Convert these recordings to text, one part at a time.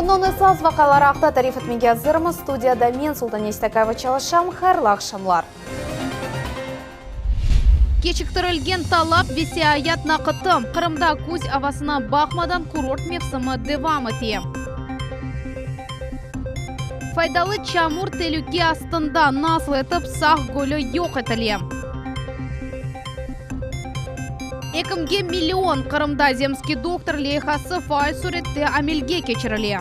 Künniñ esas vaqiaları aqta tarif etmege azırmız. Studiyada men, Sultane İstakayeva çalışam. Hayırlı aqşamlar. Keçiktirilgen talap ve seyaat naqıtı, Qırımda küz avasına baqmadan kurort mevsimi devam ete. Faydalı çamur telüke astında, nasıl etip Saq gölü yoq etile? Ekimge million, Qırımda Zemskiy doktor leyhası faal sürette amelge keçirile.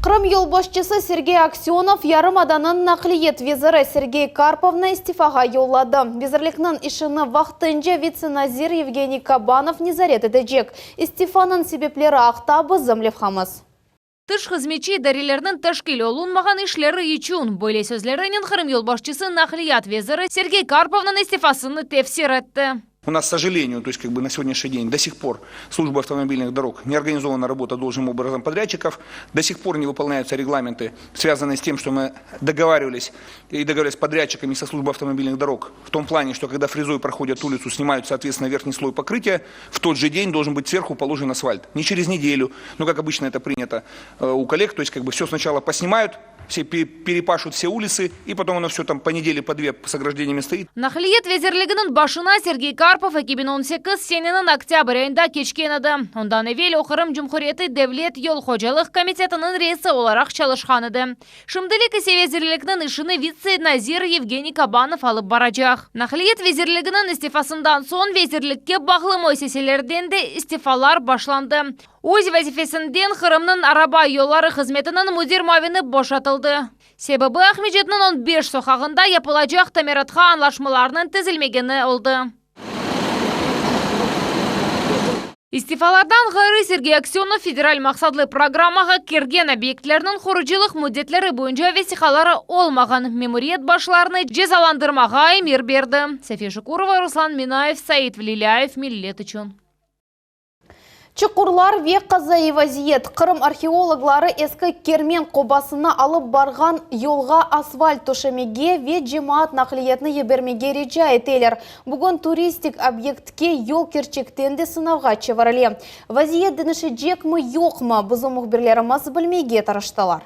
Qırım yolbaşçısı Sergey Aksönov yarımadanıñ naqliyet veziri Sergey Karpovnı istifağa yolladı. Vezirlikniñ işini vaqtınca vitse-nazir Yevgeniy Kabanov nezaret etecek. İstifanıñ sebepleri aqta bizim levhamız. Tış hızmetçi idarelerniñ teşkil olunmağan işleri içün, böyle sözlerinen Qırım yolbaşçısı naqliyat veziri Sergey Karpovnıñ istifasını tefsir etti. U nas, k sojaleniyu, to est kak bı na segodняшний день до сих пор служба автомобильных дорог не организована работа должным образом подрядчиков, до сих пор не выполняются регламенты, связанные с тем, что мы договаривались и договаривались с подрядчиками со службой автомобильных дорог в том плане, что когда фрезой проходят улицу, снимают, соответственно, верхний слой покрытия, в тот же день должен быть сверху положен асфальт. Не через неделю, но, как обычно это принято у коллег, то есть как бы все сначала поснимают, все перепашут все улицы, и потом оно все там по неделе, по две с ограждениями стоит. Naqliyat vezirliginiñ başına Sergey Karpov 2018 seneniñ oktâbr ayında keçken edi. Ondan evel o Qırım Cumhuriyeti Devlet yol hocalıq komitetiniñ reisi olaraq çalışqan edi. Şimdilik ise vezirlikniñ işini vitse-nazir Yevgeniy Kabanov alıp baracaq. Naqliyat vezirliginiñ istifasından soñ vezirlikke bağlı müessiselerden de istifalar başlandı. Öz vazifesinden Qırımnıñ araba yolları hızmetiniñ müdir muavini boşatıldı. Sebebi, Aqmescitniñ on beş soqağında yapılacaq tamiratqa añlaşmalarnıñ tizilmegeni oldı. İstifalardan ğayrı Sergey Aksönov federal maqsatlı programmağa kirgen obyektlerniñ qurucılıq müddetleri boyunca vesiqaları olmağan memuriyet başlarını cezalandırmağa emir berdi. Safiye Şukurova, Ruslan Minayev, Said Vlilâyev, Millet içün. Çuqurlar ve qazaiy vaziyet. Qırım arheologları eski Kermen qobasına alıp barğan yolğa asfalt töşemege ve cemaat naqliyatını yibermege rica eteler. Bugün turistik obyektke yol kerçekten de sınavğa çevirile. Vaziyet deñişecekmi, yoqmı, bizim mühbirlerimiz bilmege tırıştılar.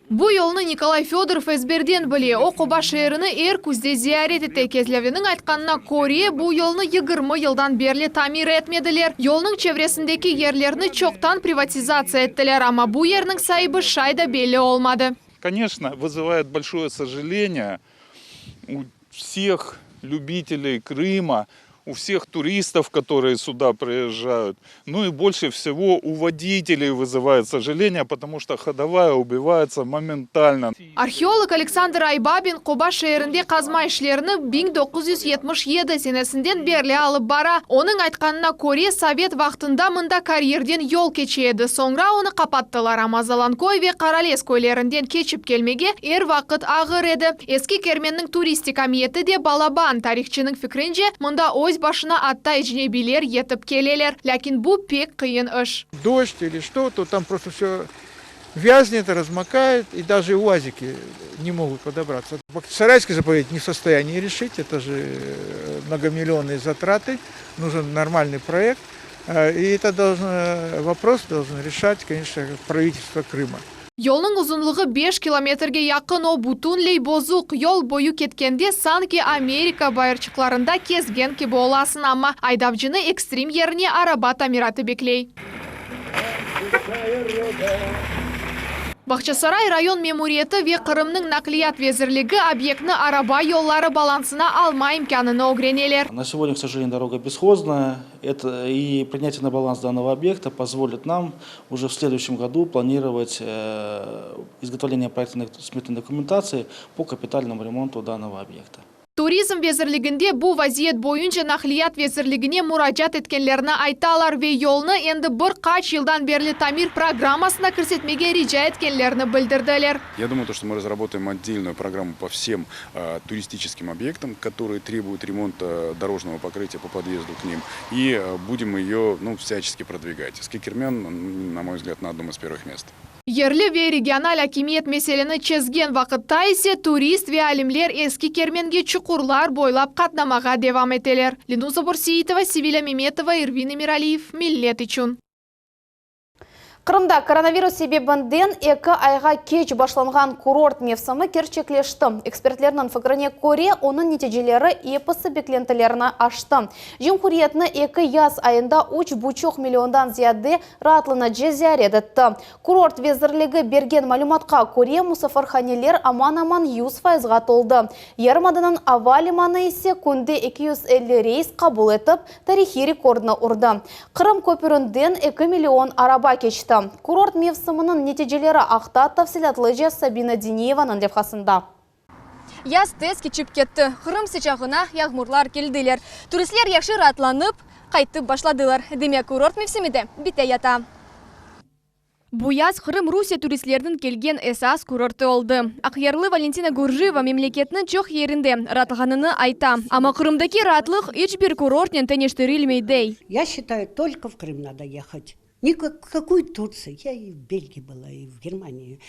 Bu yolnı Nikolay Fedorov ezberden bile. O, qoba şeerini er küzde ziyaret ete. Kezlevliniñ aytqanına köre, bu yolnı 20 yıldan berli tamir etmediler. Yolnıñ çevresindeki yerlerni çoqtan privatizatsiya ettiler, amma bu yerniñ saibi şay da belli olmadı. Koneçno, vızıvaet bolşoye sojaleniye u vseh lübiteley Krıma, u vseh turistov, kotorıye süda priezžayut, nu i bolşe vsego u voditeley vızıvaet sojaleniye, potomu çto hodovaya ubivaetsya momentalno. Arheolog Aleksandr Aybabin Qoba şeerinde qazma işlerini 1977 senesinden berli alıp bara. Onıñ aytqanına köre, sovet vaqtında mında karyerden yol keçe edi, soñra onı qapattılar, amma Zalanköy ve Qarales köylerinden keçip kelmege er vaqıt ağır edi. Eski Kermenniñ turistik amiyeti de balaban, tarihçınıñ fikrince, mında öz başına atta ecnebiyler yetip keleler. Lâkin bu pek qıyın iş. Dojd ili çto, to tam prosto vsё vâznet, razmokayet, i daje uaziki ne mogut podobratsya. Bahçisarayskiy zapovednik ne v sostoyanии reşit, eto je mnogomillionnıye zatratı, nujın normalnıy proekt, i eto dolžno, vopros dolžno reşat, koneçno, pravitelstvo Krıma. Yolnıñ uzunlığı beş kilometrge yaqın, o bütünley bozuq. Yol boyu ketkende sanki Amerika bayırçıqlarında kezgen kibi olasıñ, amma aydavcını ekstrim yerine araba tamiratı bekley. Bağçasaray rayon memuriyeti ve Qırımnıñ Naqliyat vezirligi obyektni araba yolları balansına alma imkânını ögreneler. Na segodnâ, k sojalenию, doroga beshoznaya, eto i prinyatiye na balans dannogo obyekta pozvolit nam uje v sleduyuşem godu planirovat izgotovleniye proyektno-smetnoy dokumentatsiyi po kapitalnomu remontu dannogo obyekta. Turizm vezirliginde bu vaziyet boyunca Naqliyat vezirligine muracaat etkenlerini aytalar ve yolnı endi bir qaç yıldan berli tamir programmasına kirsetmege rica etkenlerini bildirdiler. Ya dumayu, to, çto mı razrabotaem otdelnuyu programmu po vsem turistiçeskim obyektam, kotorıye trebuyut remonta dorojnogo pokrıtiya po podyezdu k nim, i budem eyo, nu, vsâçeski prodvigat. Eski Kermen, na moy vzglâd, na odnom iz pervıh mest. Yerli ve regional akimiyet meseleni çezgen vaqıtta ise turist ve alimler Eski Kermenge çuqurlar boylap qatnamağa devam eteler. Lenuza Börseitova, Sevilâ Memetova, Ervin Emiraliyev, Millet içün. Qırımda koronavirus sebebinden eki ayğa keç başlanğan kurort mevsimi kerçekleşti. Ekspertlerniñ fikrine köre, onıñ neticeleri episi beklentilerni aştı. Cumhuriyetni eki yaz ayında üç buçuq milliondan ziyade raatlanıcı ziyaret etti. Kurort vezirligi bergen malümatqa köre, musafirhaneler aman-aman 100 fayızğa toldı. Yarımadanıñ ava limanı ise künde 250 reys qabul etip, tarihiy rekordnı urdı. Qırım köpürinden eki million araba keçti. Kurort mevsiminiñ neticeleri aqta tafsilâtlıca Sabina Diniyevanıñ levhasında. Yaz tez keçip ketti, Qırım sıcağına yağmurlar keldiler. Turistler yahşı raatlanıp, qaytıp başladılar. Demek, kurort mevsimi de bite yata. Bu yaz Qırım Rusiye turistleriniñ kelgen esas kurortı oldı. Aqyarlı Valentina Gurjiyeva memleketniñ çoq yerinde raatlağanını ayta, amma Qırımdaki raatlıq iç bir kurortnen teñeştirilmey, dey. Ya şçitayü, tolko v Krım nado yehat. Ni v kakuyu Turtsiyu, ya i v Belgii byla, i v Germanii.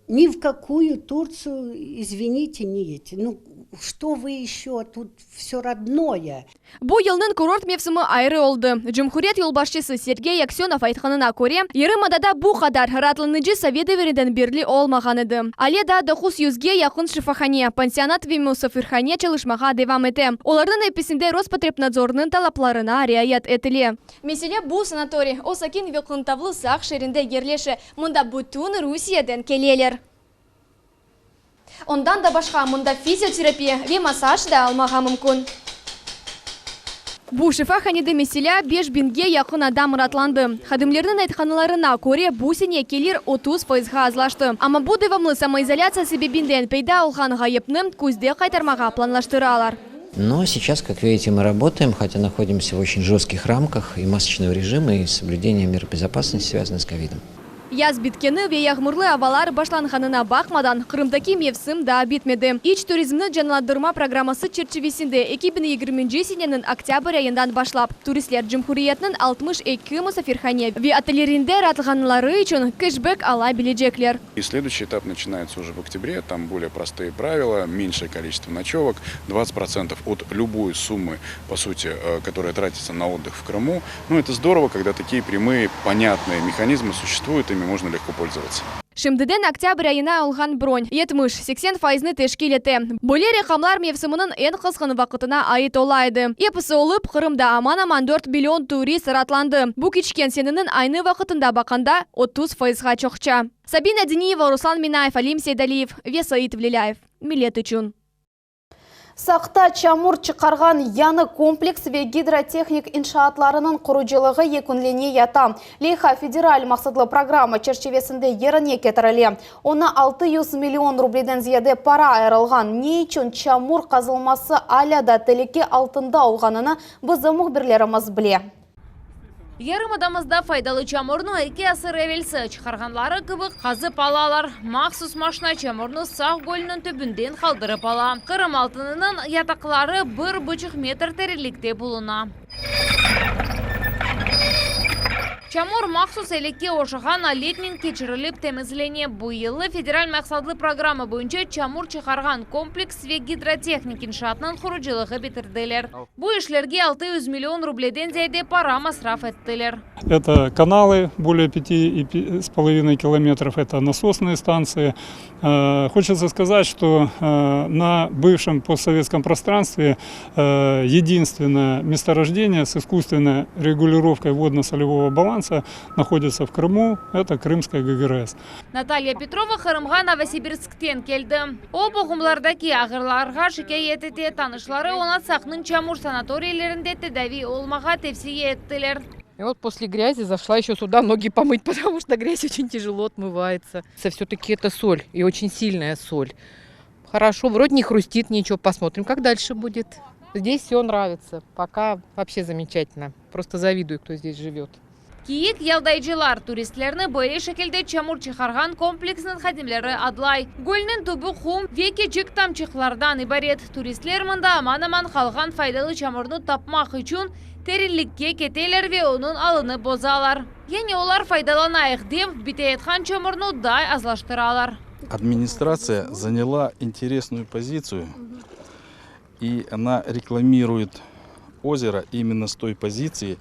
Ni v kakuyu Turtsiyu, izvinite, ne yedte. Nu, çto vı eşço, tut vsё rodnoye. Bu yılnıñ kurort mevsimi ayrı oldı. Cumhuriyet yolbaşçısı Sergey Aksönov aytqanına köre, yarımadada bu qadar raatlanıcı sovet devirinden berli olmağan edi. Ale daa doquz yüzge yaqın şifahane, pansionat ve musafirhane çalışmağa devam ete. Olarnıñ episinde Rospotrebnadzornıñ talaplarına riayet etile. Mesele, bu sanatoriy, o sakin ve qıntavlı Saq şeerinde yerleşe, mında bütün Rusiyeden keleler. Ondan da başqa, mında fizioterapiya ve massaj da almağa mümkün. Bu şifahanede, meselâ, beş biñge yaqın adam raatlandı. Hadimlerniñ aytqanlarına köre, bu sene kelir 30 fayızğa azlaştı. Amma bu devamlı samoizolâtsiya sebebinden peyda olğan ğayıpnı küzde qaytarmağa planlaştıralar. Но сейчас, как видите, мы работаем, хотя находимся в очень жестких рамках и масочного режима, и соблюдения мер безопасности, связанных с ковидом. Yaz bitkeni ve yağmurlı avalar başlanğanına baqmadan, Qırımdaki mevsim daa bitmedi. İç turizmni canlandırma programması çerçivesinde 2020 seneniñ oktâbr ayından başlap, turistler cumhuriyetniñ 62 musafirhane ve otellerinde raatlanğanları içün keşbek ala bilecekler. И следующий этап начинается уже в октябре, там более простые правила, меньшее количество ночевок, 20% от любой суммы, по сути, которая тратится на отдых в Крыму. Ну, это здорово, когда такие прямые, понятные механизмы существуют, ими можно легко пользоваться. Şimdiden oktâbr ayına olğan bron 70-80 fayıznı teşkil ete. Böyle raqamlar mevsiminiñ eñ qızğın vaqıtına ait ola edi. Episi olıp, Qırımda aman-aman 4 million turist raatlandı. Bu keçken seneniñ aynı vaqıtında baqqanda 30 fayızğa çoqça. Sabina Diniyeva, Ruslan Minayev, Alim Seydaliyev ve Said Velilâyev. Millet içün. Saqta çamur çıqarğan yañı kompleks ve gidrotehnik inşaatlarınıñ qurucılığı yekünlene yata. Leyha federal maqsatlı programma çerçivesinde yerine ketirile. Oña 600 million rubleden ziyade para ayırılğan. Ne içün çamur qazılması alâ da telüke altında olğanını bizim mühbirlerimiz bile. Yarımadamızda faydalı çamurnı eki asır evelsi çıqarğanları kibi qazıp alalar. Mahsus maşina çamurnı Saq gölüniñ tübünden qaldırıp ala. Qırım altınınıñ yataqları bir buçuq metr terenlikte buluna. Çamur mahsus elekke oşağan aletnen keçirilip temizlene. Bu yılı federal maqsatlı programma boyunca çamur çıqarğan kompleks ve gidrotehnik inşaatnıñ qurucılığı bitirdiler. Bu işlerge 600 million rubleden ziyade para masraf ettiler. Это каналы более 5,5 километров, это насосные станции. Хочется сказать, что на бывшем постсоветском пространстве единственное месторождение с искусственной регулировкой водно-солевого баланса находится в Крыму, это Крымская ГГРС. Natalya Petrova Qırımğa Novosibirskten keldi. O, buğumlardaki ağrılarğa şikâyet ete. Tanışları oña Saqnıñ çamur sanatoriylerinde tedaviy olmağa tevsiye ettiler. И вот после грязи зашла еще сюда ноги помыть, потому что грязь очень тяжело отмывается. Все-таки это соль, и очень сильная соль. Хорошо, вроде не хрустит ничего, посмотрим, как дальше будет. Здесь все нравится, пока вообще замечательно. Просто завидую, кто здесь живет. Kiyik yaldaycılar turistlerni böyle şekilde çamur çıqarğan kompleksniñ hadimleri adlay. Gölniñ tübü qum ve kiçik tamçıqlardan ibaret. Turistler mında aman-aman qalğan faydalı çamurnı tapmaq içün terenlikke keteler ve onıñ alını bozalar. Yani olar faydalanayıq dep, biteyatqan çamurnı daa azlaştıralar. Administratsiya заняла интересную позицию, и она рекламирует озеро именно с той позиции,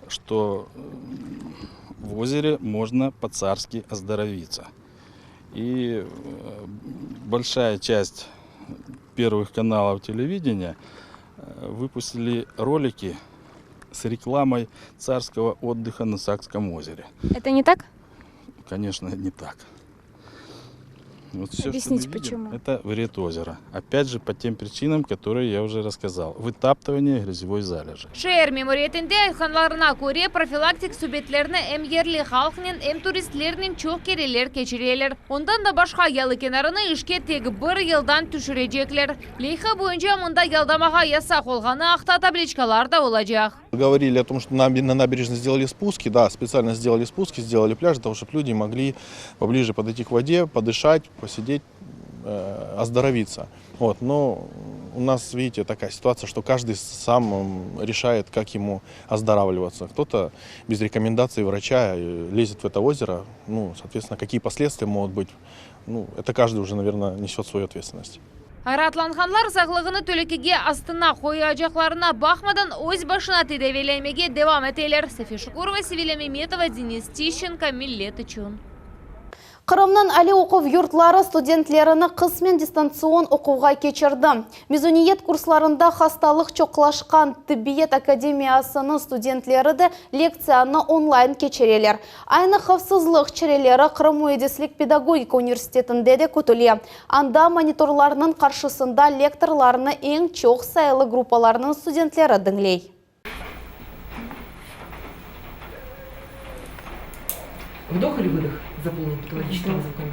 что в озере можно по-царски оздоровиться. И большая часть первых каналов телевидения выпустили ролики с рекламой царского отдыха на Сакском озере. Это не так? Конечно, не так. Вот все, Объясните, что мы видим, почему? это вред озера. Опять же, по тем причинам, которые я уже рассказал. Вытаптывание грязевой залежи. Şeer memuriyetinde aytqanlarına köre, profilaktik subetlerni em yerli halqnen, em turistlernen çoq kereler keçireler. Ondan da başqa, yalı kenarını işke tek bir yıldan tüşürecekler. Leyha boyunca mında yaldamağa yasaq olğanı aqta tabliçkalar da olacaq. Говорили о том, что на набережной сделали спуски. Да, специально сделали спуски, сделали пляж, для того, чтобы люди могли поближе подойти к воде, подышать, посидеть, э, оздоровиться. Вот, но у нас, видите, такая ситуация, что каждый сам решает, как ему оздоравливаться. Кто-то без рекомендации врача э, лезет в это озеро, ну, соответственно, какие последствия могут быть, ну, это каждый уже, наверное, несет свою ответственность. Raatlanğanlar sağlığını telüke astına qoyacaqlarına baqmadan öz başına tedaviylenmege devam eteler. Safiye Şukurova, Sevilya Memetova, Denis Tişçenko, Millet içün. Qırımnıñ aliy oquv yurtları studentlerini qısmen distantsion oquvğa keçirdi. Mezuniyet kurslarında hastalıq çoqlaşqan Tibbiyet akademiyasınıñ studentleri de lektsiyanı online keçireler. Aynı havfsızlıq çareleri Qırım müendislik pedagogika universitetinde de kütüle. Anda monitorlarnıñ qarşısında lektorlarnı eñ çoq sayılı gruppalarnıñ studentleri diñley. Вдох или выдох заполнить патологическими звуками?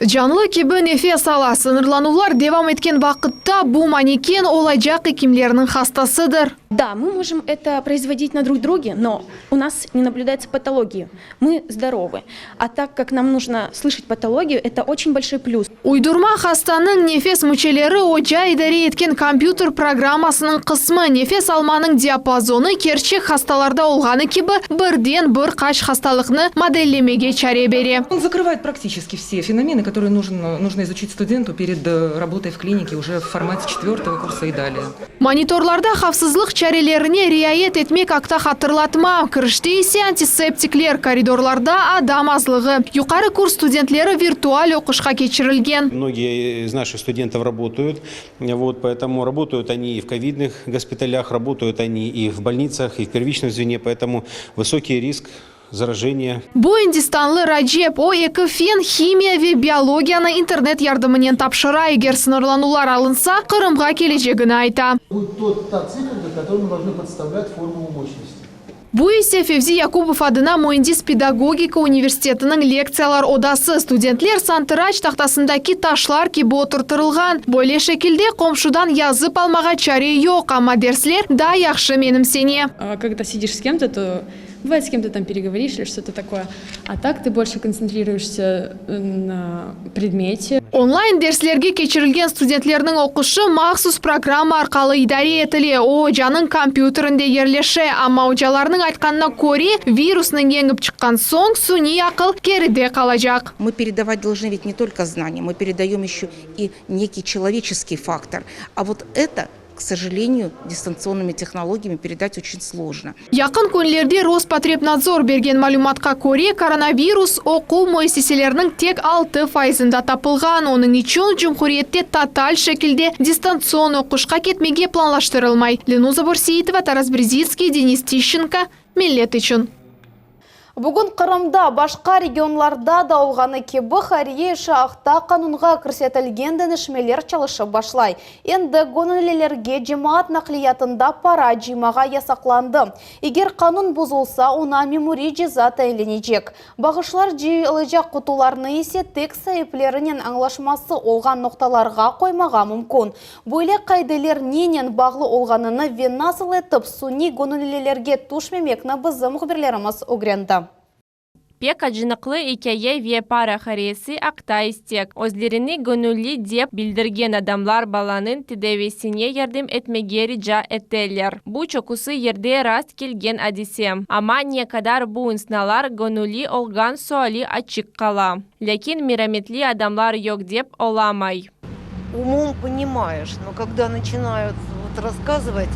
Canlı kibi nefes ala. Sıñırlanuvlar devam etken vaqıtta bu maneken olacaq ekimlerniñ hastasıdır. Да, мы можем это производить на друг друге, но у нас не наблюдается патологии. Мы здоровы. А так как нам нужно слышать патологию, это очень большой плюс. Uydurma hastanıñ nefes müçeleri oca idare etken kompyuter programmasınıñ qısmı, nefes almanıñ diapazonı kerçek hastalarda olğanı kibi birden bir qaç hastalıqnı modellemege çare bere. Он закрывает практически все феномены, которые нужно, нужно изучить студенту перед э, работой в клинике уже в формате четвертого курса и далее. Monitorlarda havfsızlıq çarelerine riayet etmek aqta hatırlatma, kirişte ise antiseptikler, koridorlarda adam azlığı. Yuqarı kurs studentleri virtual oquşqa keçirilgen. Многие из наших студентов работают, вот, поэтому работают они и в ковидных госпиталях, работают они и в больницах, и в первичном звене, поэтому высокий риск заражения. Bu indistanlı Racep, o eki fen, himiya ve biologiyanı internet yardımınen tapşıra, eger sıñırlanuvlar alınsa, Qırımğa kelecegini ayta. Будет тот, та циферка, которую мы должны подставлять в формулу мощности. Bu ise Fevzi Yakubov adına müendis-pedagogika universitetiniñ lektsiyalar odası. Studentler santıraç tahtasındaki taşlar kibi oturtırılğan. Böyle şekilde qomşudan yazıp almağa çare yoq, amma dersler daa yahşı menimsene. Когда сидишь с кем-то, то бывает с кем-то там переговоришь или что-то такое. А так ты больше концентрируешься на предмете. Online derslerge keçirilgen studentlerniñ oquşı mahsus programma arqalı idare etile, o, ocanıñ kompyuterinde yerleşe. Amma ocalarnıñ aytqanına köre, virusnı yeñip çıqqan soñ suniy aqıl keride qalacaq. Мы передавать должны ведь не только знания, мы передаем еще и некий человеческий фактор. А вот это, к сожалению, дистанционными технологиями передать очень сложно. Yaqın künlerde Rospotrebnadzor bergen malümatqa köre, koronavirus oquv müessiseleriniñ tek altı fayızında tapılğan, onıñ içün cumhuriyette total şekilde distantsion oquşqa ketmege planlaştırılmay. Lenuza Borseitova, Taras Brezitskiy, Denis Tişçenko, Millet içün. Bugün Qırımda, başqa regionlarda da olğanı kibi, hayriye işi aqta qanunğa kirsetilgen deñişmeler çalışıp başlay. Endi göñüllilerge cemaat naqliyatında para cıymağa yasaqlandı. Eger qanun bozulsa, oña memuriy ceza tayinlenecek. Bağışlar cıyılacaq qutularnı ise tek saiplerinen añlaşması olğan noqtalarğa qoymağa mümkün. Böyle qaideler nenen bağlı olğanını ve nasıl etip suniy göñüllilerge tüşmemekni bizim mühbirlerimiz ögrendi. Pek acınıqlı ikâye ve para hayriyesi aqta istek. Özlerini göñülli dep bildirgen adamlar balanıñ tedavisine yardım etmege rica eteler. Bu çoqusı yerde rast kelgen adise. Amma ne qadar bu insnalar göñülli olğan suali açıq qala. Lâkin merametli adamlar yoq dep olamay. Umom ponimayeş, no kogda naçinayut vot rasskazıvat,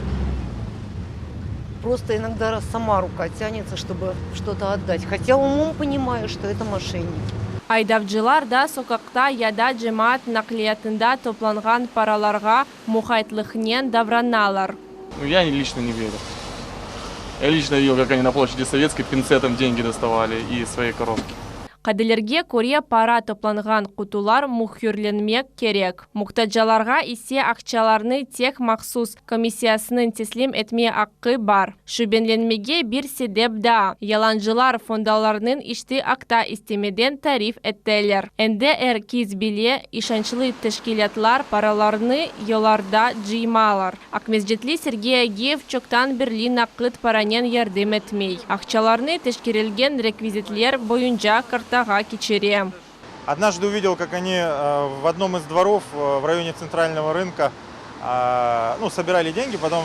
prosto inogda sama ruka tânется, ştoby şto-to otdat, hotâ umom ponimayeş, şto eto moşenniki. Aydavcılar da soqaqta ya da cemaat naqliyatında toplanğan paralarğa muqaytlıqnen davranalar. Nu, ya liçno ne verю. Ya liçno videl, kak oni na ploşçadi Sovetskoy pintsetom dengi dostavali iz svoey korobki. Qaidelerge köre, para toplanğan qutular mühürlenmek kerek, muhtacalarğa ise aqçalarnı tek mahsus komissiyasınıñ teslim etme aqqı bar. Şübelenmege bir sebep daa, yalancılar fondalarnıñ işti aqta istemeden tarif eteler. Endi er kes bile, işançlı teşkilâtlar paralarnı yollarda cıymalar. Aqmescitli Sergey Agiyev çoqtan berli naqıt paranen yardım etmey. Aqçalarnı teşkerilgen rekvizitler boyunca kartağa keçire. Odnajdı uvidel, kak oni v odnom iz dvorov v rayone Tsentralnogo rınka, nu, sobirali dengi, potom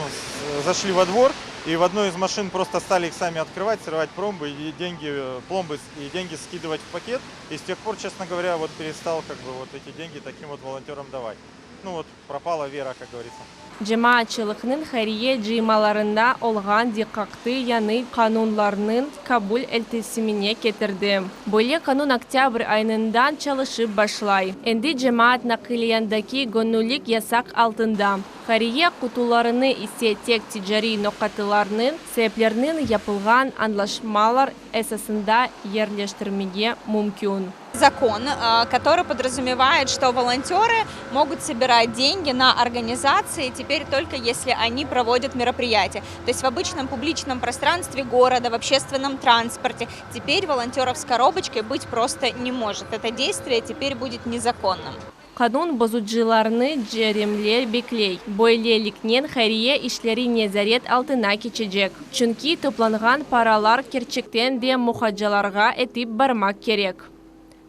zaşli vo dvor i v odnoy iz maşin prosto stali ih sami otkryvat, srıvat promby i dengi, plomby i dengi skidyvat v paket, i s teh por, çestno govorâ, vot perestal kak bı vot eti dengi takim vot volonteram davat. Nu vot, propala vera, kak govoritsâ. Cemaatçılıqnıñ hayriye cıymalarına olğan diqqatı yañı qanunlarnıñ qabul etilsimine ketirdi. Böyle qanun oktâbr ayından çalışıp başlay. Endi cemaat naqliyandaki göñüllik yasaq altında. Hayriye qutularını ise tek ticariy noqtalarnıñ saiplerinen yapılğan añlaşmalar esasında yerleştirmege mümkün. Zakon, который подразумевает, что волонтеры могут собирать деньги на организации теперь только если они проводят мероприятия. То есть в обычном публичном пространстве города, в общественном транспорте теперь волонтеров с коробочкой быть просто не может. Это действие теперь будет незаконным. Qanun bozucılarnı cöremler bekley. Böyleliknen hayriye işleri nezaret altına keçecek, çünki toplanğan paralar kerçekten de muhaccalarğa etip barmaq kerek.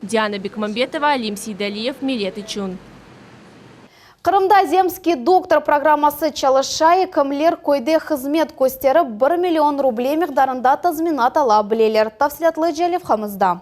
Diana Bekmambetova, Alim Seydaliyev, Millet içün. Qırımda Zemskiy doktor programması çalışa, ekimler köyde hızmet kösterip, bir million ruble miqdarında tazminat ala bileler. Tafsilâtlıca levhamızda.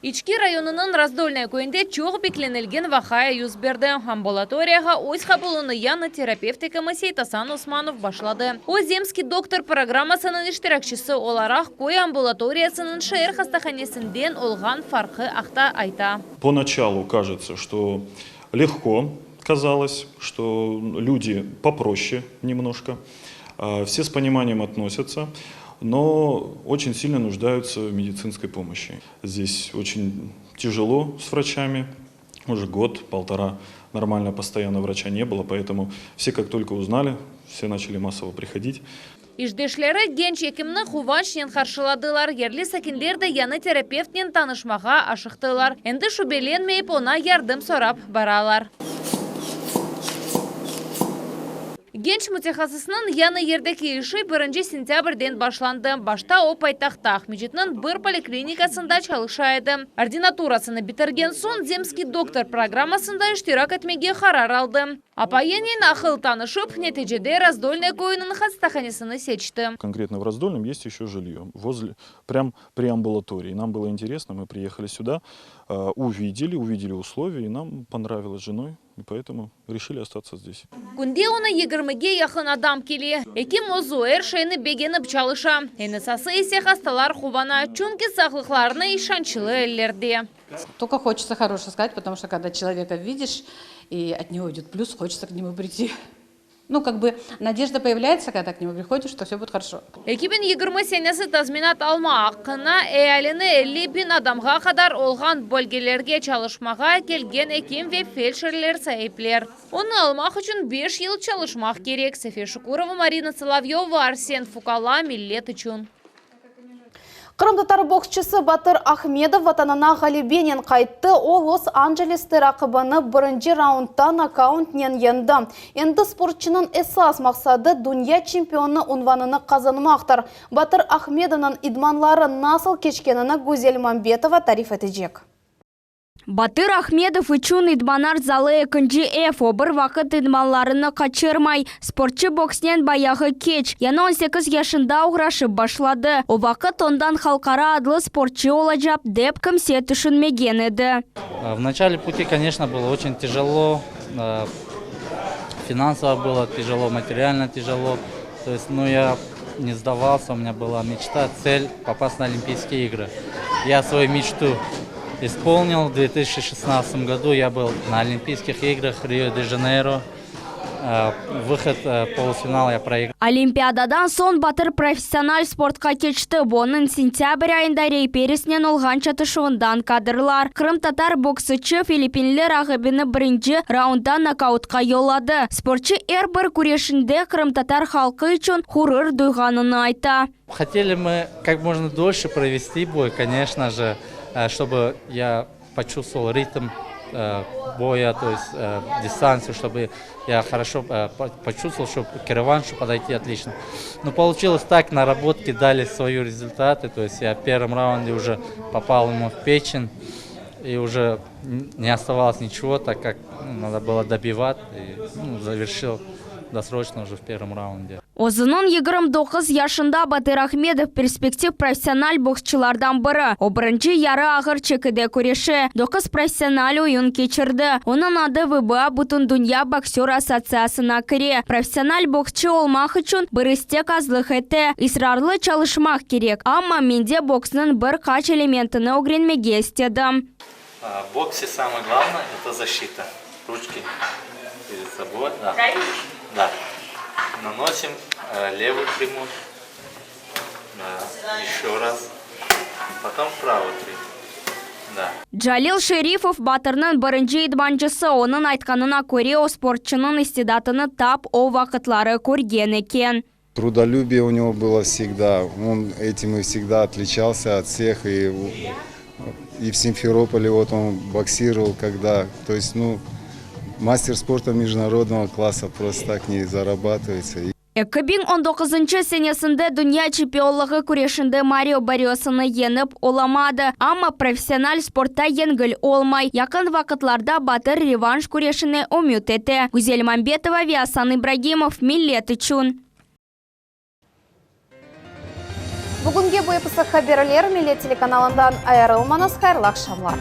İçki rayonınıñ Razdolnoye köyünde çoq beklenilgen vaqia yüz berdi. Ambulatoriyağa öz qabulını yañı terapevt ekimi Seytasan Osmanov başladı. O, Zemskiy doktor programmasınıñ iştirakçisi olaraq köy ambulatoriyasınıñ şeer hastahanesinden olğan farqı aqta ayta. Ponaçalu kažется, что lегко казалось, что люди попроще немножко, все с пониманием относятся, но очень сильно нуждаются в медицинской помощи. Здесь очень тяжело с врачами, уже год-полтора нормально постоянно врача не было, поэтому все как только узнали, все начали массово приходить. İşdeşleri genç ekimni quvançnen qarşıladılar, yerli sakinler de yañı terapevtnen tanışmağa aşıqtılar. Endi şübelenmeyip oña yardım sorap baralar. Genç mütehassısnıñ yañı yerdeki işi birinci sentâbrden başlandı. Başta o paytahtta, Aqmescitniñ bir poliklinikasında çalışa edi. Ordinaturasını bitirgen soñ Zemskiy doktor programmasında iştirak etmege qarar aldı. Apayınen aqıl tanışıp, neticede Razdolnoye köyüniñ hastahanesini seçti. Konkretno v Razdolnom est еще жилье, возле, прям при амбулатории. Нам было интересно, мы приехали сюда, увидели, увидели условия, и нам понравилось с женой, и поэтому решили остаться здесь. Künde oña yigirmige yaqın adam kele. Ekim özü er şeyni begenip çalışa. Eñ esası ise hastalar quvana, çünki sağlıqlarını işançlı ellerde. Только хочется хорошее сказать, потому что когда человека видишь, и от него идет плюс, хочется к нему прийти. Ну, как бы надежда появляется, когда к нему приходишь, что все будет хорошо. 2020 senesi tazminat alma aqqına ealini 50 biñ adamğa qadar olğan bölgelerge çalışmağa kelgen ekim ve feldşerler saipler. Onı almaq içün 5 yıl çalışmaq kerek. Safiye Şukurova, Marina Solovyova, Arsen Fukala, Millet içün. Qırımtatar boksçısı Batır Ahmedov vatanına ğalebenen qayttı. O, Los-Anceleste raqibini birinci raundda nokauntnen yeñdi. Endi sportçunıñ esas maqsadı, dünya çempionı unvanını qazanmaqtır. Batır Ahmedovnıñ idmanları nasıl keçkenini Güzel Mambetova tarif etecek. Batır Ahmedov içün idmanar zalı ekinci ev, o bir vaqıt idmanlarını qaçırmay. Sportçı boksnen bayağı keç, yani 18 yaşında oğraşıp başladı. O vaqıt ondan halqara adlı sportçı olacaq dep kimse tüşünmegen edi. В начале пути, конечно, было очень тяжело, финансово было тяжело, материально тяжело. То есть, ну, я не сдавался, у меня была мечта, цель попасть на Олимпийские игры. Я свою мечту исполнил. В 2016 году я был на Олимпийских играх в Рио-де-Жанейро. Выход в полуфинал я проиграл. Olimpiadadan soñ Batır professional sportqa keçti. Onıñ sentâbr ayında Rey Peresnen olğan çatışuvından kadrlar. Qırımtatar boksçı filippinli raqibini birinci raundda nokautqa yolladı. Sportçı er bir küreşinde qırımtatar halqı içün ğurur duyğanını ayta. Хотели мы как можно дольше провести бой, конечно же, чтобы я почувствовал ритм боя, то есть дистанцию, чтобы я хорошо почувствовал, чтобы к реваншу подойти отлично. Но получилось так, наработки дали свои результаты, то есть я в первом раунде уже попал ему в печень, и уже не оставалось ничего, так как ну, надо было добивать, и ну, завершил досрочно уже в первом раунде. Özüniñ 29 yaşında Batır Ahmedov perspektiv professional boksçılardan biri. O birinci yarı ağır çekide küreşe. Doquz professional oyun keçirdi. Onıñ adı WBA Bütündünya boksör assotsiatsiyasına kire. Professional boksçı olmaq içün bir istek azlıq ete. Israrlı çalışmaq kerek. Amma mende boksnıñ bir qaç elementini ögrenmege istedim. В боксе самое главное – это защита. Ручки перед собой. Да. Да. Наносим левый прямой. Да. Еще раз. Потом правый три. Да. Calil Şerifov Batırnıñ birinci idmancısı. Onıñ aytqanına köre, o sportçunıñ istidatını tap o vaqıtları körgen eken. Трудолюбие у него было всегда. Он этим и всегда отличался от всех. И, и в Симферополе вот он боксировал, когда... То есть, ну, мастер спорта международного класса просто так не зарабатывается. 2019 senesinde dünya çempionlığı küreşinde Mario Barriosını yeñip olamadı. Amma professional sportta yengil olmay. Yaqın vaqıtlarda Batır revanş küreşine ümüt ete. Güzel Mambetova ve Asan İbragimov Millet içün. Bugünge bu episi haberler Millet telekanalından ayırılmañız hayırlı aqşamlar.